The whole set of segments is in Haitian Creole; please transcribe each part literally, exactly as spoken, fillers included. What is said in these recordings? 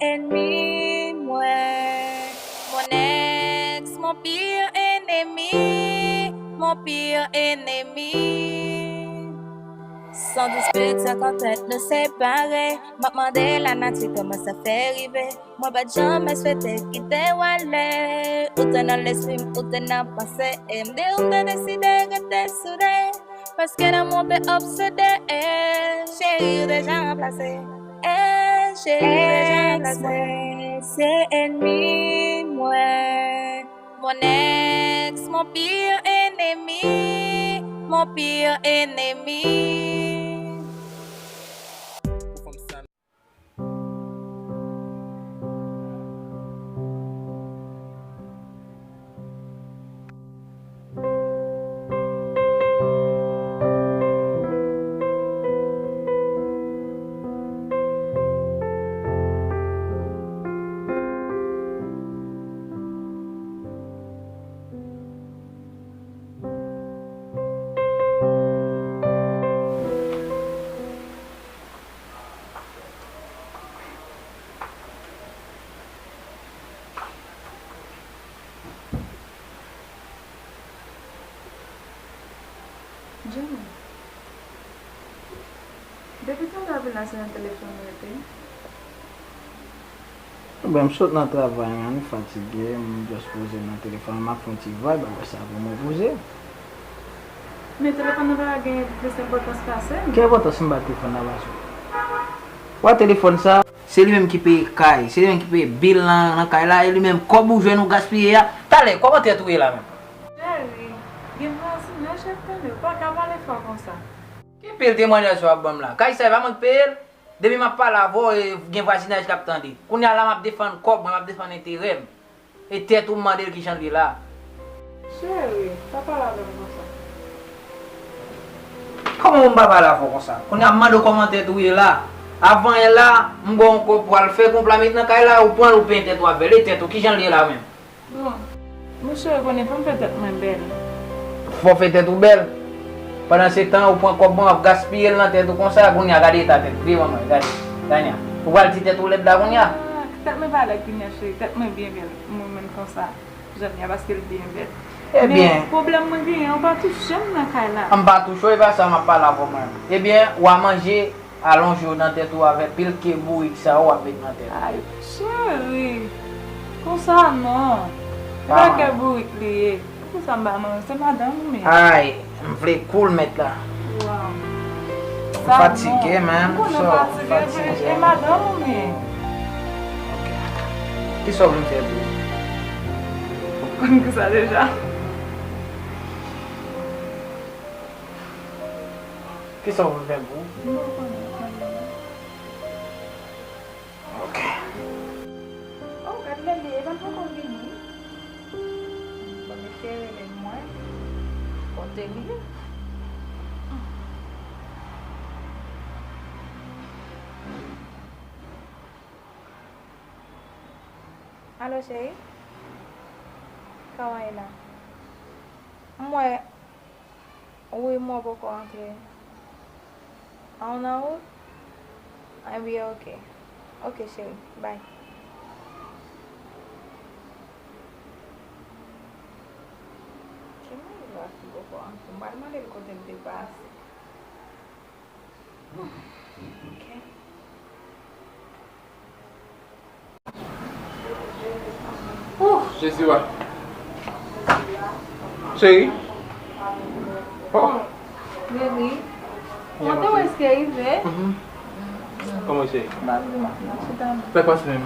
Enmi mwen. Mon ex, mon pire ennemi, mon pire ennemi. San dispit, san kontrent, nou separe. M ap mande lanati kòman sa fè rive. Mwen pa t janmen swete kite w ale. Ou te nan lespri m, ou te nan panse. E m di w m te deside rete soude. Paske lanmou te obsede. Cheri, ou deja ranplase. E cheri, ou deja ranplase. Ex mwen, se enmi mwen. Mon ex, mon pire ennemi, mon pire ennemi. Jimmy, depi talè w vin la, se nan telefòn ou rete? Bon, m sot nan travay, man, m fatige, m just poze m nan telefòn, m ap fè yon ti vibe, apre sa pou m repoze. Men telefòn nan pa gen plis enpòtans pase l? Ki enpòtans m ba telefòn nan pase? Wè telefòn sa, se li menm ki peye kay, se li menm ki peye bil nan, nan kay la, e li menm kòb ou jwenn ou gaspiye a. Talè, kòman tèt ou ye la menm? Cheri, gen vwazinaj k ap tande, ou pa ka pale fò konsa. Ki pil temwanyaj sa w ap ban m la? Kay sa, e pa mwen k peye l? Depi m ap pale avè w, e gen vwazinaj k ap tande. Kounye a la, m ap defann kòb mwen, m ap defann enterè m. E tèt ou m mande l kijan l ye la. Cheri, pa pale avè m konsa. Kòman pou m pa pale avè w konsa? Kounye a m mande w kòman tèt ou ye la. Avan yè la, m ba w yon kòb pou w al fè konpla, met nan kay la, ou pran l, ou penyen tèt ou avè l. E tèt ou, kijan l ye la menm? Bon, monchè, ou konnen fò m fè tèt mwen bèl. Fò w fè tèt ou bèl? Pandan se tan, ou pran kòb mwen, w ap gaspiye l nan tèt ou konsa, kounye a, gade eta tèt, vire ban mwen, gade, Tania. Ou pral di tèt ou lèd la kounye a? Ah, tèt mwen pa lèd kounye a, cheri, tèt mwen byen bèl, mwen menm konsa, jan l ye a, paske l byen bèl. Ebyen. Men pwoblèm mwen genyen, ou pa touche m nan kay la. M pa touche w, e pa sa m ap pale avè w mwen. Ebyen, w a manje, alonje w nan tèt ou avèk pil ke bourik sa yo w ap met nan tèt ou. Ay, cheri, konsa non. Se pa ke bourik li ye. Poukisa m pa manje? Se madanm ou m ye. Ay, m vle kou l mèt la. Waw. M fatige, man. M konnen w fatige, men e madanm ou m ye. Ok. Kisa w vle m fè pou ou? Ou konn kisa deja. Kisa w vle m fè pou ou? M pa konnen, ou konnen. Ok. Oh, gad lè li ye, e pa l poko vini. Bon, mesye rele m, mwen. Kote li ye? Alo, cheri? Kòman w ye la? M wè Wi, mwen poko antre. A, ou nan wout? Ebyen, ok. Ok, cheri. Bye. Ki mari la ki poko antre? M pral mande l kote l te pase. Ok. Ouh, Jezi wa. Cheri. Oh. Baby. Mwen te wè eske rive. Mhm. Kòman cheri? M ap di machin nan chita. Sa k pase menm?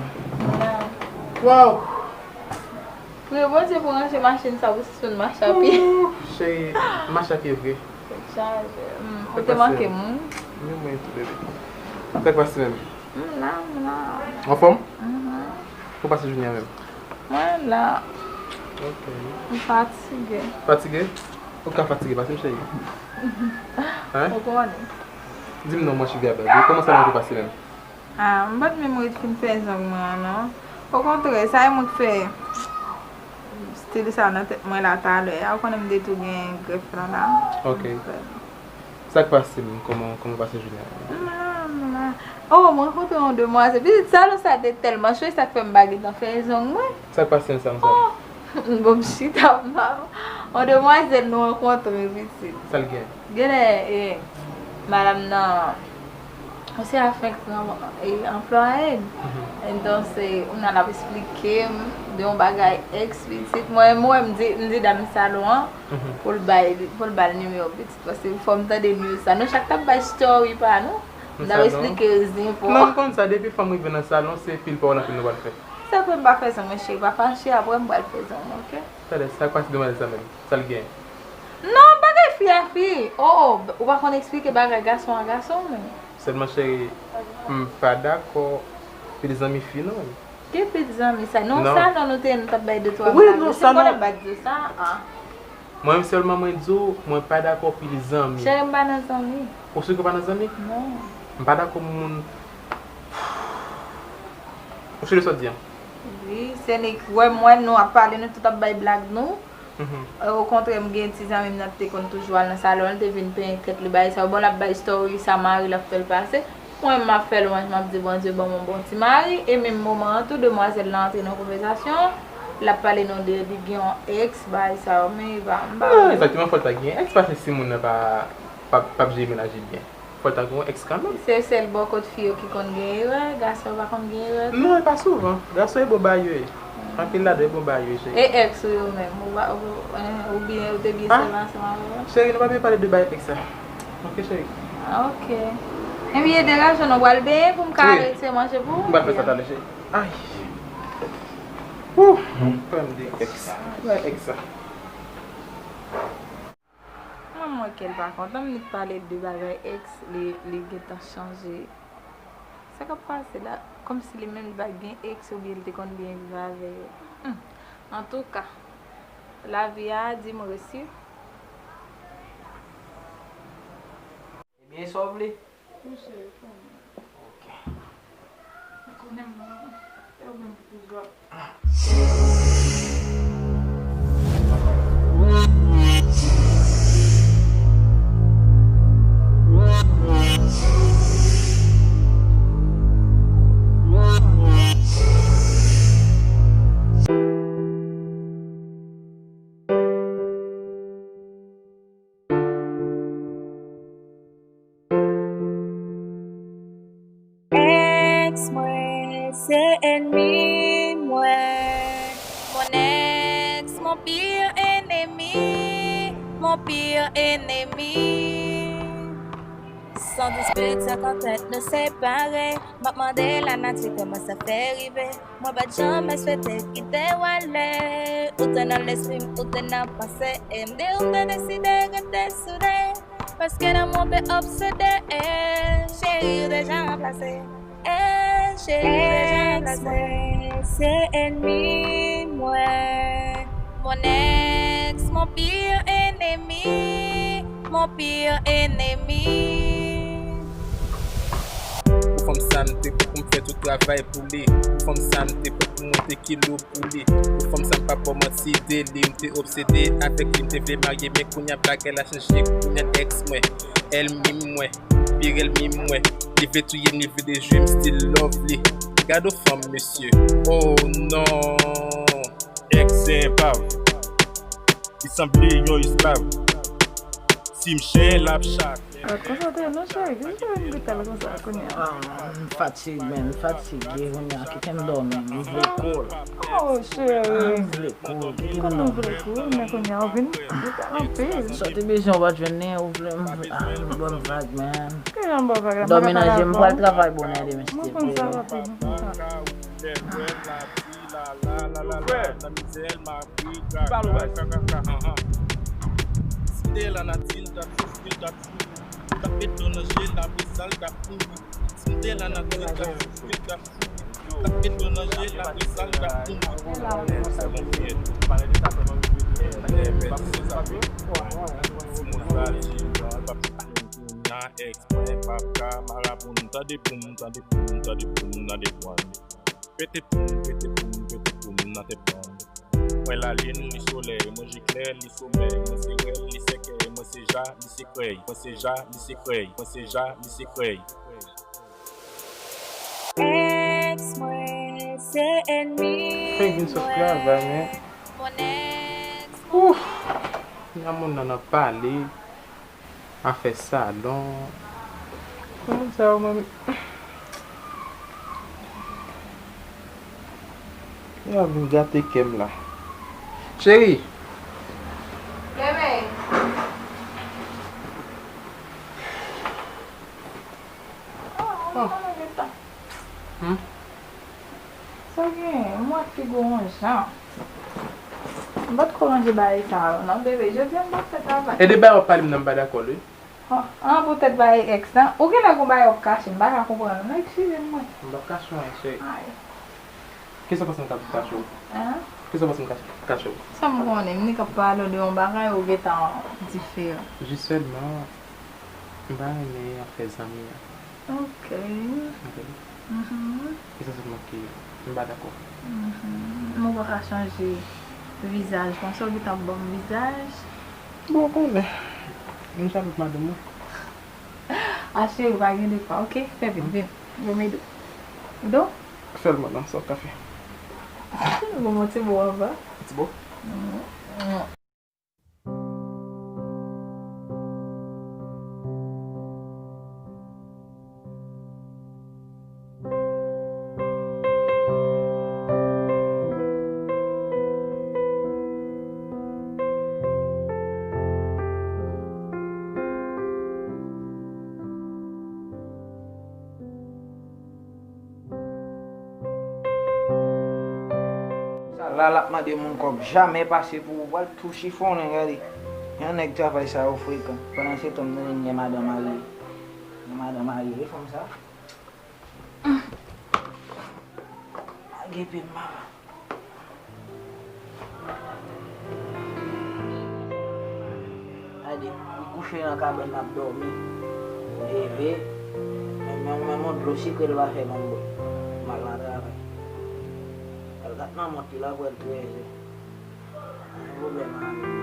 Wow. Priye Bondye pou ranje machin sa pou sispann mache a pye. Ouh, cheri, mache a pye vre. Tèt chaje. Hmm, ou te manke m wi. Ni mwen tou, bebe. Sa k pase menm? M la, m la. Anfòm? Mhm. Ou pase jounen an menm? Mwen la. Ok. M fatige. Fatige? Ou ka fatige pase m, cheri. Hein? Ou konnen. Di m non, mwen cheve a bèl. Kòman sa mwen te pase menm? Ah, m pa t menm ret fin fè zong mwen an non. Okontrè, sa e mwen k fè stil sa nan tèt mwen la talè a. Ou konnen m te tou gen grèf lan la. Ok. Sa k pase menm? Kòman, kòman w pase jounen an? M la, m la. Oh, mwen rankontre yon demwazèl. Pitit, salon sa te tèlman cho, sa k fè m pa gentan fè zong mwen. Sa k pase ansanm sa? Oh, bon, m chita, m pa. Yon demwazèl nou rankontre, pitit. Sa l gen? Genlè, e, madanm nan, se a fenk anplwaye m. Entonse, ou nan ap esplike m de yon bagay ex pitit. Mwen, mwen, m di, m di dam salon an pou l bay, pou l ba l nimewo pitit. Paske fò m tande news sa. Nou chak t ap bay story pa nou. M t ap esplike zen pou. Non, m konn sa. Depi fanm rive nan salon, se pil pawòl anpil nou pral fè. Sa fè m pa fè zong mwen, cheri. Pa fache, apre m pral fè zong mwen, oke? Talè, sa k pase demwazèl sa menm? Sa l gen? Non, bagay fi a fi. Oh, oh, ou pa konn esplike bagay gason a gason, men. Sèlman, cheri, m pa dakò pil zanmi fi, non, menm. Ki pil zanmi sa? Non, sa non, nou te, nou t ap bay de twa blag. Wi, non, sa non. Si m konnen m pa t di w sa, ah. Mwen menm sèlman mwen di w, mwen pa dakò pil zanmi. Cheri, m pa nan zanmi. Ou si ke w pa nan zanmi? Non. M pa dakò moun. Ou cheri sa w di an? Wi, se nèg wè mwen, nou ap pale, nou tout ap bay blag nou. E, okontrè, m gen ti zanmi m nan te konn toujou al nan salon, li te vin penyen tèt li, bagay sa yo. Bon, l ap bay story sa mari l ap fè l pase. Mwen, m ap fè lwanj, m ap di Bondye ban m yon bon ti mari. E menm moman an tou, demwazèl la antre nan konvèsasyon an. L ap pale nou de li gen yon ex, bagay sa yo. Men e pa, m pa wè. Non, egzakteman, fò l ta gen ex, paske si moun nan pa, pa, p ap jere mennaj li byen. Fò l ta gen yon ex kanmenm. Se sèl bò kot fi yo ki konn gen erè, gason yo pa konn gen erè tou? Non, e pa souvan. Gason e bon bagay yo ye. Anpil ladan yo bon bagay yo ye, cheri. E ex ou yo menm, ou pa, ou, eh, oubyen ou te byen sèl ansanm avè yo? Cheri, nou pa byen pale de bagay ex sa. Oke, cheri. Ah, oke. Ebyen, degaje w, nou pral benyen pou m ka retire manje pou ou. M pral fè sa talè, cheri. Ay. Ouh, pale m de ex. Bagay ex sa. Mwen, m wè ke l pa kontan, m nik pale de bagay ex, li, li gentan chanje. Sa k ap pase la? Kòmsi li menm li pa t gen ex oubyen li te konn byen viv avè yo. Hmm. Antouka, lavi a di m resi. Ebyen, sa w vle? Wi, cheri, konnen. Ok. Ou konnen m nan, e ou menm ki toujou ap. Ex mwen se enmi mwen. Mon ex, mon pire ennemi, mon pire ennemi. Sans dispute, sans conteste, nous séparer. M ap mande lanati kòman sa fè rive. Mwen pa t janm eswete kite w ale. Ou te nan lespri m, ou te nan panse m. Depi m te deside rete soude. Paske lanmou te obsede. Cheri, ou deja ranplase. Eh, cheri, ou deja ranplase. Ex mwen se enmi mwen. Mon ex, mon pire ennemi. Mon pire ennemi. Pou fanm sa m te pran pou m fè tout travay pou li. Pou fanm sa m te pran pou monte kilo pou li. Pou fanm sa m pa ba w manti de li. M te obsede avèk li, m te vle marye, men kounye a bagay la chanje. Kounye a ex mwen, ènmi mwen, pire ènmi mwen. Li vle touye m, li vle dejwe m, still love li. Gade yon fanm, mesye. Oh non. Ex se enpav. Li sanble yon esklav. Si m chen, l ap chak. Mwen konsantre non, cheri. Kisa fè m ret pale konsa kounye a? Ah, m fatige, man. M fatige kounye a. Kite m dòmi. M vle koul. Oh, cheri. M vle koul. Kite m dòmi. Kòman m vle koul? Men kounye a, ou vin ret pale anpil. Sa w te bezwen, ou pa t jwenn li, ou vle, m vle, ah, m ban m vag, man. Ki jan m ba w vag la? Dòmi nan je m, m pral travay bonè demen, si Dye vle. Mwen konn sa rapid, mwen konn sa. Nan mizè, l ma Li pale w, baz. Si m te la nati, l t ap soufri, l t ap soufri. T ap met dlo nan je l, apre sa, l t ap mouri. Si m te la nati, l t ap soufri, l t ap soufri. T ap met dlo nan je l, apre sa, l t ap mouri. Sa bon fiyèt. Sa di, l p ap kounye a, ex mwen p ap ka maraboun. Tande poum, tande poum, tande poum, tande poum. Pete poum, pete poum, pete poum nan tèt bannann. Mwen lalin, li solèy, mwen je klè, li somèy, mwen se rèl, li sèkèy, mwen se ja, li sekrèy, mwen se ja, li sekrèy, mwen se ja, li sekrèy. Se ènmi. Fenk vin sot travay, men. Ouf! Nan moun nan ap pale. Afè salon. Moun sa yo, mwen. Yo ap vin gate kè m la. Cheri! Bebe! Oh. Hmm? Sa w genyen? M wè figi w yon jan. M pa t ko ranje bagay sa yo, non, bebe. Jodi a m pa t fè travay. E de bagay w ap pale m nan m pa dakò l, wi. Oh, ah, poutèt bagay ex lan. Ou genlè gon bagay w ap kache, m pa ka konprann. Non, eskize m, mwen. M p ap kache w anyen, cheri. Ay. Kisa w panse m ka kache w? Hein? Kisa w panse m ka kache w? Sa m konnen, m ni k ap pale w de yon bagay ou gentan diferan. Jis sèlman, m pa renmen afè zanmi an. Ok. Ok. Mhm. E sa sèlman ki m pa dakò. Mhm. Men w pa ka chanje vizaj konsa, ou gentan ban m vizaj. Bon, ou konnen. M se avèk madanm mwen. A cheri, pa gen de pa. Ok, fè vit, vin. Ban m ede w. Do? Fè l, madanm, sa w ka fè. Ban m yon ti bo anvan. Ti bo? Mhm. Sa la, l ap mande moun kòb, jamè pase pou ou, pral tou chifonnen, gade. Jan nèg travay sa yo frekan. Pandan se tan, m tande gen madan marye. Gen madan marye, e fanm sa. Lage pye m, mama. Gade, li kouche nan kabann l ap dòmi. Leve, men, men, men yon dlo sikre l pa fè ban m bwè. M al nan travay. Al gat nan mont li la, pou wè l trèzè. Pa gen pwoblèm, mami.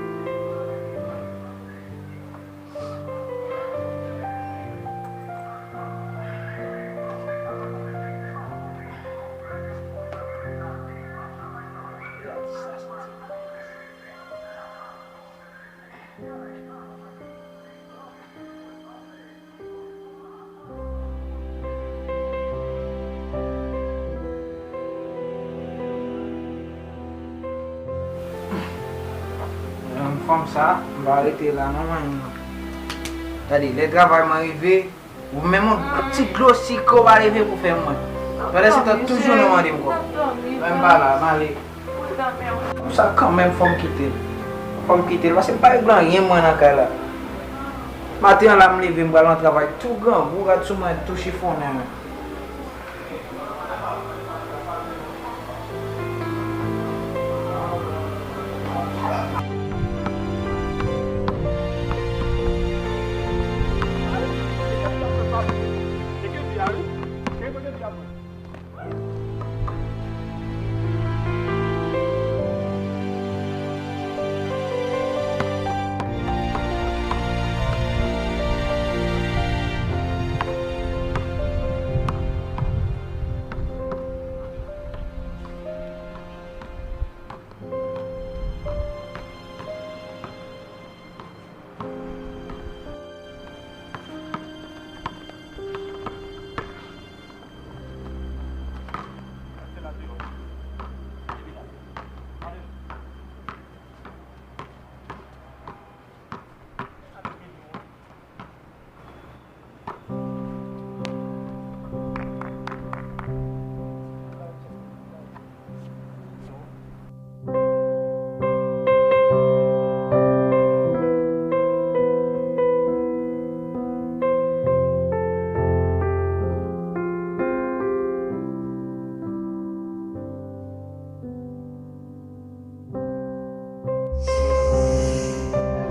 Fanm sa, m pa rete la non, mwen. Gade, lè travay mwen rive, ou menm yon ti dlo sikre ou pa leve pou fè mwen. Pandan se tan, tou jounen w mande m kòb. Mwen m pa la, m ale. Pou sa kanmenm, fò m kite l. Fò m kite l, paske m pa regle anyen mwen nan kay la. Maten an la, m leve, m pral nan travay tou grangou, rad sou mwen tou chifonnen.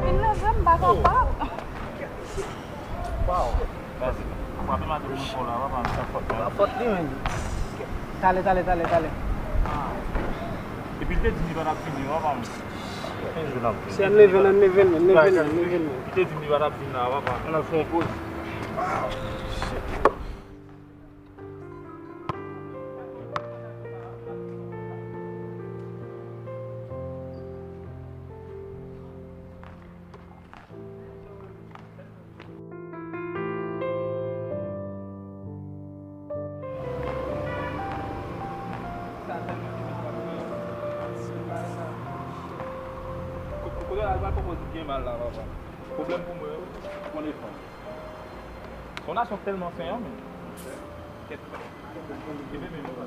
Vin nan zòn, m pa kapab. Waw. Frape m atè moun fò la, papa m, sa fòt mwen. Pa fòt li menm. Talè, talè, talè, talè. Epi l te di m li pa t ap vini, papa m. Se ann leve l, ann leve l, ann leve l, ann leve l. Li te di m li pa t ap vin la, papa. Ann al fè yon poz. Waw. Shit. Al pa konpoze byen mal la, papa. Pwoblèm pou mwen, ou konn e fanm. Se yon nasyon k tèlman sen, an, men. Kèt. Kenbe men, papa.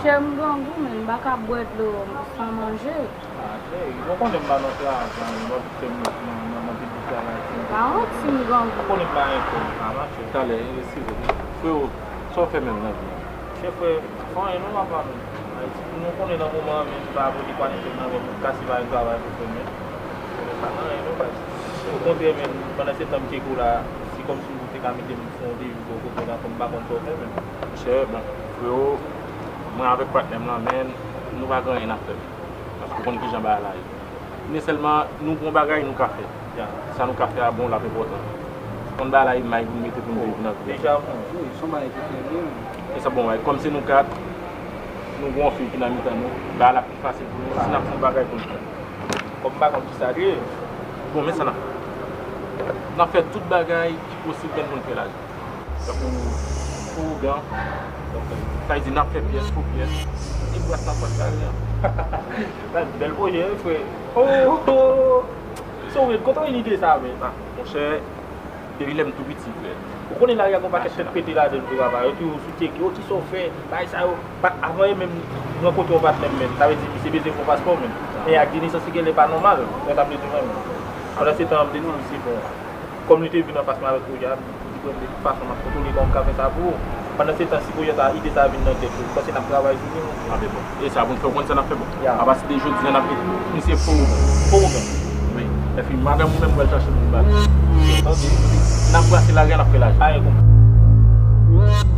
Chè, m grangou, men m pa ka bwè dlo san manje. Ah, cheri, bon, konnen m pa nan travay, m pa fè m nan, nan, nan, nan ti bout travay, ti. Pa wont si m grangou. Konnen m pa an fòm, pa mache. Talè, eskize m. Frewo, sa w fè menm nan vi a? Chè, frè, fè anyen non, papa, men. Ayiti, nou konnen nan moman an, men, pa pote kwa nan tèt nan, men, pou kase pa yon travay pou fè, men. Men pa nan anyen non, baz. Okontrè, men, pandan se tan m tcheke w la, se kòmsi ou te ka mete m sou yon devi bò kote la, kòm m pa konn sa w fè, men. Chè, bon, frewo, mwen avèk patnè m lan, men, nou pa gen anyen n ap fè. Paske w konn kijan bagay la ye. Men sèlman, nou gon bagay nou ka fè. Ya. Sa nou ka fè a bon, l ap enpòtan. Konn bagay la e may pou n mete pou n viv nan vi a. Deja, bon. Wi, se yon bagay ki trè byen, wi. E sa bon, wi. Kòm se nou kat, nou gon fi ki nan mitan nou, bagay la ap pi fasil pou nou si n ap fè yon bagay pou n fè. Kòm m pa konn kisa l ye. Bon, men sa n ap fè. N ap fè tout bagay ki posib menm pou n fè lajan. Tankou pou ougan. Sa vle di n ap fè pyès pou pyès. E bras n ap fè kare an. Sa bèl pwojè, wi, frè. Oh, oh, oh. Se ou menm, kote w jwenn ide sa a, men? Ah, monchè, depi lè m tou piti, frè. Ou konnen lari a gon pakèt tèt pete ladan l, wi, papa. Yo toujou sou tcheke, yo, kisa w fè? Bagay sa yo, pa, avan e menm rankontre yon patnè m, men. Sa vle di, misye bezwen fè yon paspò, men. Men ak de nesans li genlè pa nòmal, wè sa m vle di, men. Pandan se tan, m te di misye, bon, kòm li te vin anfas mwen avèk pwojè a, m di, bon, de tout fason, m ap kontwole kòman m ka fè sa pou ou. Pandan se tan, si pwojè sa, ide sa vin nan tèt ou, m panse n ap travay sou li, monchè. A, men bon. E sa, pou n fè w konn sa n ap fè, bon. Ya. Apati de jodi a, n ap gen misye fo. Fo ogan. Wi. Epi madanm ou menm pral chache moun ba l. Tande. N ap brase lari a, n ap fè lajan. Ayen konprann.